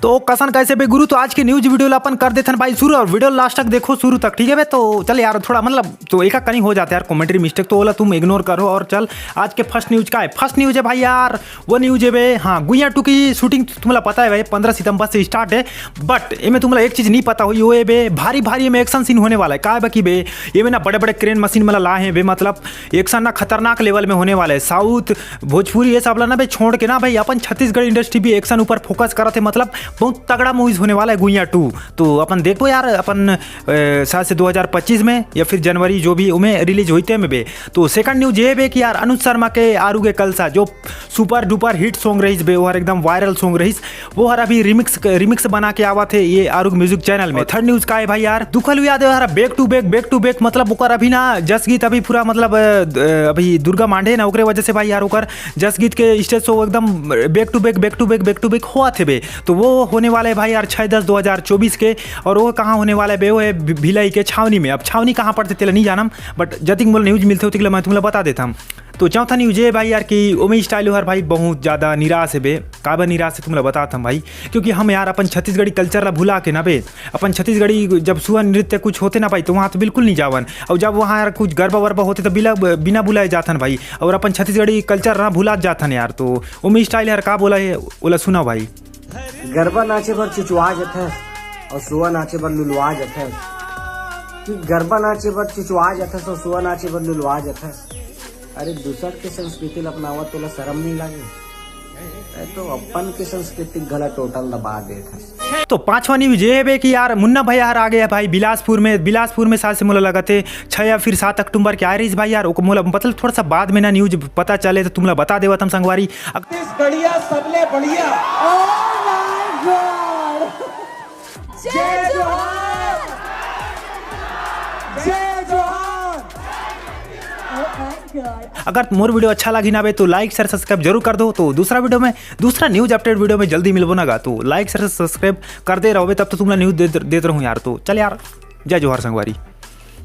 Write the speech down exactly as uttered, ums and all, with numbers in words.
तो कसन कइसे बे गुरु, तो आज के न्यूज वीडियो ला अपन कर देथन भाई शुरू, और वीडियो लास्ट तक देखो शुरू तक, ठीक है बे। तो चल यार, थोड़ा मतलब तो एका कहीं हो जाता है यार, कमेंट्री मिस्टेक, तो ओला तुम इग्नोर करो। और चल, आज के फर्स्ट न्यूज का है, फर्स्ट न्यूज है भाई यार, वो न्यूज है बे, हाँ, गुइया टू की शूटिंग तुम्हें पता है भाई, पंद्रह सितंबर से स्टार्ट है। बट एमे तुम्हें एक चीज नहीं पता हुई, वो है बे, भारी भारी एमे एक्शन सीन होने वाला है। का है बे कि बे, एमे ना बड़े बड़े क्रेन मशीन मला ला है बे, मतलब एक्शन ना खतरनाक लेवल में होने वाला है। साउथ, भोजपुरी, ये सब ला ना बे छोड़ के ना भाई, अपन छत्तीसगढ़ इंडस्ट्री भी एक्शन ऊपर फोकस करत है, मतलब बहुत तगड़ा मूवीज होने वाला है गुइया टू। तो अपन देखो यार, अपन अ, शायद से दो हज़ार पच्चीस में या फिर जनवरी, जो भी उमे रिलीज होते में बे। तो सेकंड न्यूज ये बे कि यार, अनुज शर्मा के आरू के कलसा, जो सुपर डुपर हिट सॉन्ग रहीस बे, वो हर एकदम वायरल सॉन्ग रहीस, वो हर अभी रिमिक्स, रिमिक्स बना के आवत है ये आरू के म्यूजिक चैनल में। थर्ड न्यूज का है भाई यार, दुखल यादव हर back to back, back to back, मतलब ओकर अभी ना जस गीत अभी पूरा मतलब अ, अभी दुर्गा मांडे ना, ओकरे वजह से भाई यार ओकर जस गीत के स्टेज शो एकदम back to back, back to back, back to back होत है बे। तो वो होने वाला है भाई यार छः दस दो हज़ार चौबीस के। और वो कहाँ होने वाला है बे, वो है भि-, भिलाई के छावनी में। अब छावनी कहाँ पड़थे तेला नहीं जानम, बट जतिक मोला न्यूज मिलथे उतिक ला मैं तुमला बता देता हूँ। तो चौथा न्यूज ये भाई यार कि ओमे स्टाइल हर भाई बहुत ज़्यादा निराश है बे। काबर निराश है तुमला बताता हूँ भाई, क्योंकि हम यार अपन छत्तीसगढ़ी कल्चर ला भुला के ना बे, अपन छत्तीसगढ़ी जब सुआ नृत्य कुछ होते ना भाई, तो वहाँ तो बिल्कुल नहीं जावन। और जब वहाँ यार कुछ गरबा वरबा होते तो बिना, बिना बुलाए जाथन भाई, और अपन छत्तीसगढ़ी कल्चर ना भुला जाथन यार। तो ओमे स्टाइल यार का बोला है, ओला सुना भाई। गरबा नाचे बर चुचवा जथे और सुआ नाचे बर लुलवा जथे। कि गरबा नाचे बर चुचवा जथे और सुआ नाचे बर लुलवा जथे। अरे, दूसर के संस्कृति ल अपनावत तेला शरम नहीं लागे? अरे, तो अपन के संस्कृति घला टोटल दबा देत है। तो पांचवा न्यूज ये है बे कि यार, मुन्ना भैया हर आ गया है भाई बिलासपुर में। बिलासपुर में शायद से मोला लगत है छः या फिर सात अक्टूबर के आए रहीस भाई यार। ओको मोला मतलब थोड़ा सा बाद में ना न्यूज पता चले, तो तुमला बता देवत हम संगवारी। अग- छत्तीसगढ़िया सबले बढ़िया। Oh my God! जय जोहार। जय जोहार। Oh my God! अगर मोर वीडियो अच्छा लगी ना बे, तो लाइक शेयर सब्सक्राइब जरूर कर दो। तो दूसरा वीडियो में, दूसरा न्यूज अपडेट वीडियो में जल्दी मिलबो ना गा, तो लाइक शेयर सब्सक्राइब करते रहो बे, तब तो तुमला न्यूज देत, देत रहूँ यार। तो चल यार, जय जोहार संगवारी।